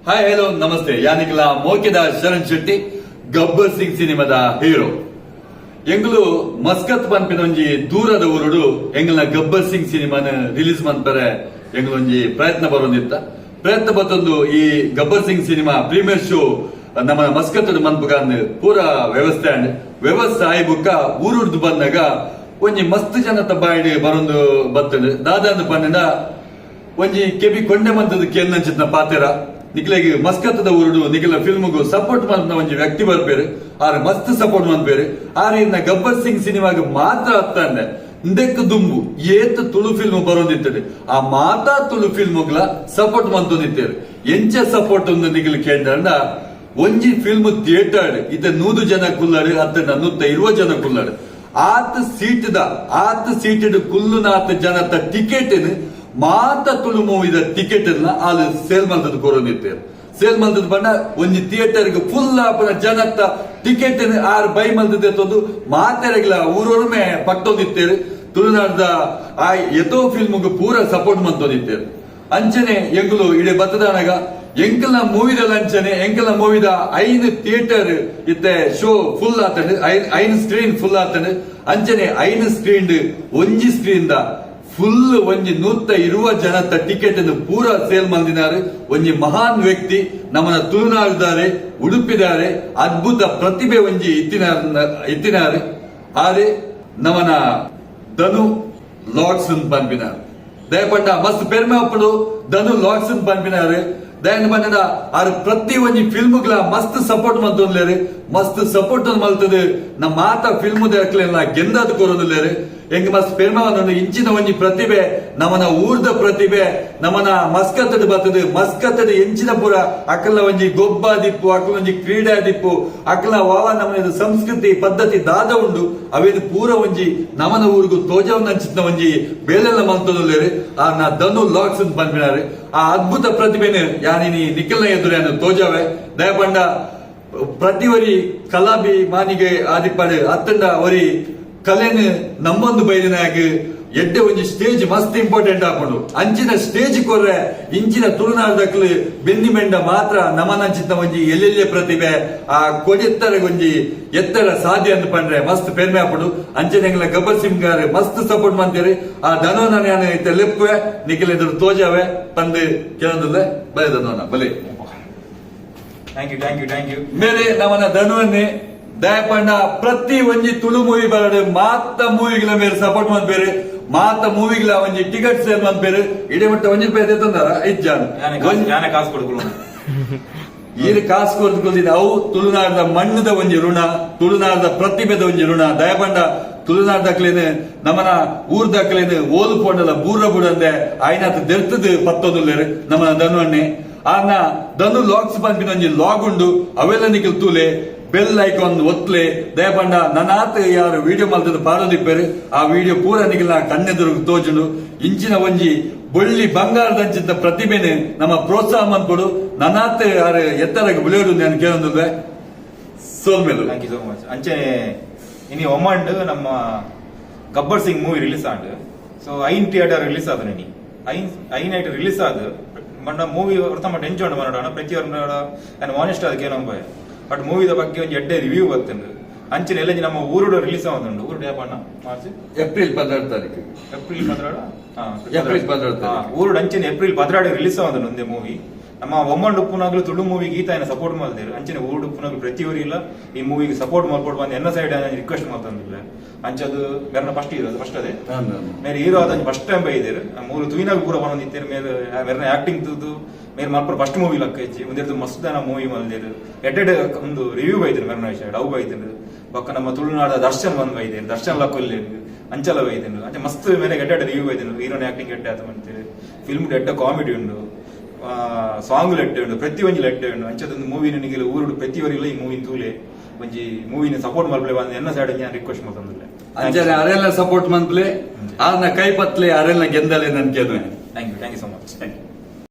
Hi, hello, namaste. ಯಾನಿಕಲ ಮೋಕೆದ ಶರಣ್ ಶೆಟ್ಟಿ, ಗಬ್ಬರ್ ಸಿಂಗ್ ಸಿನಿಮಾದ hero. ಎಂಗುಲು Muscat ಪನ್ಪಿನ ಒಂಜಿ ದೂರದ ಊರುಡು ಎಂಗಲ್ನ ಗಬ್ಬರ್ ಸಿಂಗ್ ಸಿನಿಮಾನ ರಿಲೀಸ್ ಮನ್ಪರೆ ಎಂಗುಲು ಒಂಜಿ ಪ್ರಯತ್ನ ಬರೊಂದಿತ್ತ. ಪ್ರಯತ್ನ ಬತ್ತೊಂದು ಈ Gabbar Singh cinema premiere show ನಮ್ಮ ಮಸ್ಕತ್ ಮನ್ಪುಗಂದ್ ಪೂರ ವ್ಯವಸ್ಥೆ ಆಂಡ್. ವ್ಯವಸ್ಥೆ ಆಯಿ ಬುಕ್ಕ ಊರುಡ್ದು ಬಂದಾಗ ಒಂಜಿ ಮಸ್ತ್ ಜನತ ಬಾಯಿಡ್ ಬರೊಂದು ಬತ್ತಂಡ್. ದಾದಂದ್ ಪಂಡ, ಒಂಜಿ ಕೆಬಿ ಕೊಂಡೆ ಮಂತದ ಕೇಂದಂಚಿತ್ನ ಪಾತೆರ. ನಿಕ್ಲೆಗ್ ಮಸ್ಕತ್ತದ ಊರುಡು ನಿಖಿಲ ಫಿಲ್ಮ್ಗು ಸಪೋರ್ಟ್ ಮಲ್ಪುನ ಒಂಜಿ ವ್ಯಕ್ತಿ ಬರ್ಪೇರು. ಆರ್ ಮಸ್ತ್ ಸಪೋರ್ಟ್ ಮನ್ಪೇರು. ಆರ್ ಇನ್ನ ಗಬ್ಬರ್ ಸಿಂಗ್ ಸಿನಿಮಾಗ್ ಮಾತ್ರ ಅತ್ತಂದೆ, ಇಂದೆಕ್ ದುಂಬು ಏತ್ ತುಳು ಫಿಲ್ಮ್ ಬರೋದಿತ್ತದೆ, ಆ ಮಾತಾ ತುಳು ಫಿಲ್ಮ್ಗ್ಲ ಸಪೋರ್ಟ್ ಮಂತೊಂದಿತ್ತೇರು. ಎಂಚ ಸಪೋರ್ಟ್ ಒಂದು ನಿಖಿಲ್ ಕೇಂದ್ರ, ಒಂಜಿ ಫಿಲ್ಮ್ ಥಿಯೇಟರ್ ಇತ್ತ 100 ಜನ ಕುಲ್ಲಡು ಅತ್ತಂಡ 120 ಜನ ಕುಲ್ಲಡು, ಆತ್ ಸೀಟ್ the ಆತ್ ಸೀಟ್ ಕುಲ್ಲುನಾತ್ ಜನತ ಟಿಕೆಟ್, ಮಾತ Tulu ಮೂವಿದ ticket hall sale ಮಲ್ತದ ಕೊರೊಂದಿತ್ತೇರು. Sale ಮಲ್ತದ ಪಂಡ, ಒಂಜಿ ಥಿಯೇಟರ್ ಫುಲ್ ಆಪನ ಜನತ್ತ ಟಿಕೆಟ್ ಆರ್ ಬೈ ಮಲ್ತದ ಎತ್ತೊಂದು ಮಾತೆರೆಗ್ಲ ಊರೊರ್ಮೆ ಪಟ್ಟೊಂದಿತ್ತೇರು. ತುಳುನಾಡ್ದ ಆ ಎತೋ ಫಿಲ್ಮ್ಗ್ ಪೂರ ಸಪೋರ್ಟ್ ಮಂತೊಂದಿತ್ತೇರು. ಅಂಚನೆ ಎಂಗುಲು ಇಡೆ ಬತ್ತದಾನಗ ಎಂಕಲ್ನ ಮೂವಿದ ಅಂಚನೆ ಎಂಕಲ್ನ ಮೂವಿದ ಐದು ಥಿಯೇಟರ್ ಇತ್ತೆ ಶೋ ಫುಲ್ ಆತಂಡ್, ಐನ್ ಸ್ಕ್ರೀನ್ ಫುಲ್ ಆತಂಡ್. ಅಂಚನೆ ಐನ್ ಸ್ಕ್ರೀನ್ ಒಂಜಿ ಸ್ಕ್ರೀನ್ the full ಒಂಜಿ 120 ಜನತ ಟಿಕೆಟ್ ಅನ್ನು ಪೂರ ಸೇಲ್ ಮಲ್ದಿನಾರು. ಒಂಜಿ ಮಹಾನ್ ವ್ಯಕ್ತಿ, ನಮ್ಮನ ತುಳುನಾಡ್ದಾರೆ, ಉಡುಪಿದಾರೆ, ಅದ್ಭುತ ಪ್ರತಿಭೆ ಒಂಜಿ ಇತ್ತಿನ ಇತ್ತಿನಾರು. ಆರೆ ನಮನ ಧನು ಲಾಕ್ಸ್ ಪನ್ಪಿನಾರು. ದಯಪಂಡ ಮಸ್ತ್ ಪೆರ್ಮೆ ಅಪ್ಪಡು ಧನು ಲಾಕ್ಸ್ ಪನ್ಪಿನಾರು. ದಯನ ಪಂಡ, ಆರ್ ಪ್ರತಿ ಒಂಜಿ ಫಿಲ್ಮ್ಗ್ಲ ಮಸ್ತ್ ಸಪೋರ್ಟ್ ಮಲ್ತೊಂದ್ಲೇರು. ಮಸ್ತ್ ಸಪೋರ್ಟ್ ಮಲ್ತದು ನಮ್ಮ ಮಾತ ಫಿಲ್ಮ್ ದಕ್ಲೆಲ್ಲ ಗೆಂದಾದ್ ಕೊರೊಂದುಲ್ಲೇರು. ಎಂಗ್ ಮಸ್ತ್ ಪೆರ್ಮೆ ಒಂದೊಂದು ಇಂಚಿನ ಒಂಜಿ ಪ್ರತಿಭೆ, ನಮನ ಊರ್ದ ಪ್ರತಿಭೆ ನಮನ ಮಸ್ಕತ್ತಡ್ ಬತ್ತದು. ಮಸ್ಕತ್ತಡ್ ಎಂಚಿನ ಪೂರ ಅಕಲ್ನ ಒಂಜಿ ಗೊಬ್ಬ ದಿಪ್ಪು, ಅಕಲ ಒಂಜಿ ಕ್ರೀಡೆ ದಿಪ್ಪು, ಅಕಲ್ನ ವಾವ ನಮನ ಸಂಸ್ಕೃತಿ ಪದ್ಧತಿ ದಾದ ಉಂಡು, ಅವೇನು ಪೂರ ಒಂಜಿ ನಮನ ಊರಿಗೂ ತೋಜವನ್ನಂಚಿನ ಒಂಜಿ ಬೇಲೆಲ್ಲ ಮಲ್ತೊಂದುಲ್ಲೇರು. ಆ ನಾ ಧನು ಲಾಕ್ಸ್ ಅಂತ ಪನ್ಪಿನಾರು. ಆ ಅದ್ಭುತ ಪ್ರತಿಭೆನ ಯಾನಿನಿ ನಿಖಲ್ನ ಎದುರು ಯಾನು ತೋಜಾವೆ. ದಯಪಂಡ, ಪ್ರತಿ ಒರಿ ಕಲಾಭಿಮಾನಿಗೆ ಆದಿಪ್ಪಡು ಅತ್ತಂಡ ಒರಿ ಕಲೆನ್ ನಮ್ಮೊಂದು ಬೈದಿನಾಗ ಎಡ್ಡೆ ಒಂಜಿ ಸ್ಟೇಜ್ ಮಸ್ತ್ ಇಂಪಾರ್ಟೆಂಟ್ ಆಪುಂಡು. ಅಂಚಿನ ಸ್ಟೇಜ್ ಕೊರ್ರೆ ಇಂಚಿನ ತುಳುನಾಡ್ದಕ್ಲು ಬೆನ್ನಿ ಮೆಂಡ ಮಾತ್ರ ನಮನಂಚಿನ ಒಂಜಿ ಎಲ್ಲೆಲ್ಲೆ ಪ್ರತಿಭೆ ಆ ಕೊಡಿತ್ತರ ಒಂಜಿ ಎತ್ತರ ಸಾಧ್ಯ ಅಂತ ಪಂಡ್ರೆ ಮಸ್ತ್ ಪೆರ್ಮೆ ಆಪುಂಡು. ಅಂಚನೆ ಎಂಗ್ಲ ಗಬ್ಬರ್ ಸಿಂಗಾರ್ ಮಸ್ತ್ ಸಪೋರ್ಟ್ ಮಾಡ್ತೀರಿ. ಆ ಧನೋನ ನಾನು ಇತ್ತೆ ಲೆಪ್ಪುವೆ, ನಿಖಿಲ್ ಎದುರು ತೋಜಾವೆ ಪಂದ್ ಕೇಳೋದಿಲ್ಲ. ಬಲೆ ಧನೋನ, ಬಲೆ. Thank you, thank you, thank you. ಮೇರೆ ನಮನ ಧನುವನ್ನೇ. ದಯಪಂಡ, ಪ್ರತಿ ಒಂಜಿ ತುಳು ಮೂವಿ ಬರಡು, ಮಾತ ಮೂವಿಗಳ ಮೇಲೆ ಸಪೋರ್ಟ್ ಮಾಡ್ಬೇರು. ಮಾತ ಮೂವಿಗಳ ಒಂಜಿ ಟಿಕೆಟ್ ಸೇಲ್ ಮಾಡ್ಬೇರು. ಇಡೀ ಮಟ್ಟ ಒಂಜಿ ರೂಪಾಯಿ ತಂದಾರ ಇಜ್ಜಾನ? ಯಾನೆ ಕಾಸು, ಯಾನೆ ಕಾಸು ಕೊಡ್ಕೊಳ್ಳೋಣ. ಈರು ಕಾಸು ಕೊಡ್ದು, ಅವು ತುಳುನಾಡದ ಮಣ್ಣದ ಒಂಜಿ ಋಣ, ತುಳುನಾಡದ ಪ್ರತಿಭೆದ ಒಂಜಿ ಋಣ. ದಯಪಂಡ, ತುಳುನಾಡ್ದಕ್ಲೇನು ನಮನ ಊರ್ದಕ್ಲೇನು ಓಲು ಪೋಂಡಲ ಬೂರ ಬುಡಂದೆ ಆಯ್ನಾತ್ ದೆರ್ತದು ಪತ್ತೊಂದುಲ್ಲೇರು ನಮನ ಧನುವಣ್ಣೆ. ಆನ ಧನು ಲಾಗ್ಸ್ ಪನ್ಪಿನ ಒಂಜಿ ಲಾಗ್ ಉಂಡು, ಅವೆಲ್ಲ ನಿಖಿಲ್ ತೂಲೆ, ಬೆಲ್ ಐಕಾನ್ ಒತ್ಲೆ. ದಯಪಂಡ, ನನಾತ್ ಯಾರು ವಿಡಿಯೋ ಮಲ್ತದ ಪಾಡೊಂದಿಪ್ಪೇರು, ಆ ವಿಡಿಯೋ ಪೂರ ನಿಖಿಲ್ನ ಕಣ್ಣೆದುರು ತೋಜುಂಡು. ಇಂಚಿನ ಒಂಜಿ ಬೊಳ್ಳಿ ಬಂಗಾರದಂಚಿನ ಪ್ರತಿಭೆನೆ ನಮ್ಮ ಪ್ರೋತ್ಸಾಹ ಮನ್ಪೊಡು. ನನಾತ್ ಯಾರು ಎತ್ತರಗೆ ಬುಳಿಯೋಡು ನಾನು ಕೇಳೊಂದುಲ್ವೆ. ಸೋಲ್ಮೇಲು. Thank you so much. ಅಂಚನೆ ಇನಿ ಒಮ್ಮಂಡ್ ನಮ್ಮ ಗಬ್ಬರ್ ಸಿಂಗ್ ಮೂವಿ ರಿಲೀಸ್ ಆಂಡ್. ಸೊ ಐನ್ ಥಿಯೇಟರ್ ರಿಲೀಸ್ ಆದ. ಇನಿ ಐನ್ ಐನ್ ನೈಟ್ ರಿಲೀಸ್ ಆದ. ಮಣ್ಣ ಮೂವಿ ವರ್ತಮ ಟೆನ್ಷನ್ ಉಂಡು ಮನೋಡ ಪ್ರತಿಯೊಂದು ನಾನು ಆನೆಸ್ಟ್ ಅದಕ್ಕೆ ಏನೋ ಬಟ್ ಮೂವಿದ ಬಗ್ಗೆ ಒಂಜಿ ಎಡ್ಡೆ ರಿವ್ಯೂ ಬತ್ತುಂಡು. ಅಂಚನೆ ಎಲ್ಲ ನಮ್ಮ ಊರುಡು ರಿಲೀಸ್ ಆವೊಂದುಂಡು. ಊರುಡು ಯಾಪಣ್ಣ? ಮಾರ್ಚ್? ಏಪ್ರಿಲ್ 12 ತಾರೀಕು. ಏಪ್ರಿಲ್ 12. ಏಪ್ರಿಲ್ 12 ತಾರೀಕು. ಊರುಡು ಅಂಚನೆ ಏಪ್ರಿಲ್ 12 ರಿಲೀಸ್ ಆವೊಂದುಂಡು ಒಂದೇ ಮೂವಿ. ನಮ್ಮ ಒಮ್ಮಂಡು ಉಪ್ಪುನಾಗ್ಲು ತುಳು ಮೂವಿ ಗೀತ ಸಪೋರ್ಟ್ ಮಲ್ದೇರು. ಅಂಚನೆ ಊರುಡು ಉಪ್ಪುನಾಗ್ಲು ಪ್ರತಿ ಊರಿಲ್ಲ ಈ ಮೂವಿಗೆ ಸಪೋರ್ಟ್ ಮಲ್ಪೊಡು ಬಂದು ಎನ್ನ ಸೈಡ್ ರಿಕ್ವೆಸ್ಟ್ ಮಲ್ತಂದಿಲ್ಲ. ಅಂಚದು ಬೇರೆ ಫಸ್ಟ್ ಹೀರೋ, ಫಸ್ಟ್ ಅದೇ ಮೇರೆ ಹೀರೋ ಆದ ಫಸ್ಟ್ ಟೈಮ್ ಬೈದೇರು. ಮೂರು ತುಯಿನಾಗ ಪೂರ ಬಂದಿತ್ತೇರು. ಮೇರೆ ಮೇರೆ ಆಕ್ಟಿಂಗ್ ತೂದು ಮೇರೆ ಮಲ್ಪರ ಫಸ್ಟ್ ಮೂವಿ ಲಕ್ಕ ಹೆಚ್ಚಿ ಒಂದೆರಡು ಮಸ್ತ್ ಮೂವಿ ಮಲ್ದೇರು. ಎಡ್ಡೆಡ್ ಒಂದು ರಿವ್ಯೂ ಬೈದಿರು ಮೇರೆ ವಿಷಯ ಅವು ಬೈದಿರು. ಬೊಕ್ಕ ನಮ್ಮ ತುಳುನಾಡ ದರ್ಶನ್ ಬಂದ್ ಬೈದೇರು, ದರ್ಶನ್ ಲಕ್ಕೊಲ್ಲಿ ಅಂಚಲ ಬೈದಿರು. ಅಂಚೆ ಮಸ್ತ್ ಮೇರೆ ಎಡ್ಡೆಡ್ ರಿವ್ಯೂ ಬೈದಿರು. ಹೀರೋನ್ ಆಕ್ಟಿಂಗ್ ಎಡ್ಡೆ ಆತ ಮಂತೀರಿ, ಫಿಲ್ಮ್ ಎಡ್ಡೆ ಕಾಮಿಡಿ ಉಂಡು, ಸಾಂಗ್ ಎಡ್ಡೆ ಉಂಡು, ಪ್ರತಿ ಒಂಜಿ ಎಡ್ಡೆ ಉಂಡು. ಅಂಚದೊಂದು ಮೂವಿ ನಿನಗೆ ಊರುಡು ಪ್ರತಿಯೊರಿಲ್ಲ ಈ ಮೂವಿನ ತೂಲೆ, ಒಂಜಿ ಮೂವಿನ ಸಪೋರ್ಟ್ ಮಲ್ಪಲೆ ಬಂದು ಎನ್ನ ಸೈಡ್ ರಿಕ್ವೆಸ್ಟ್ ಮಲ್ತೊಂದುಲ್ಲೆ. ಅಂಚನೆ ಅರೆಲ್ಲ ಸಪೋರ್ಟ್ ಮನ್ಪ್ಲೆ, ಆರ್ನ ಕೈ ಪತ್ಲೆ, ಅರೆಲ್ಲ ಗೆಂದಲೆ ನನ್ ಕೇಳುವೆ. Thank you, thank you.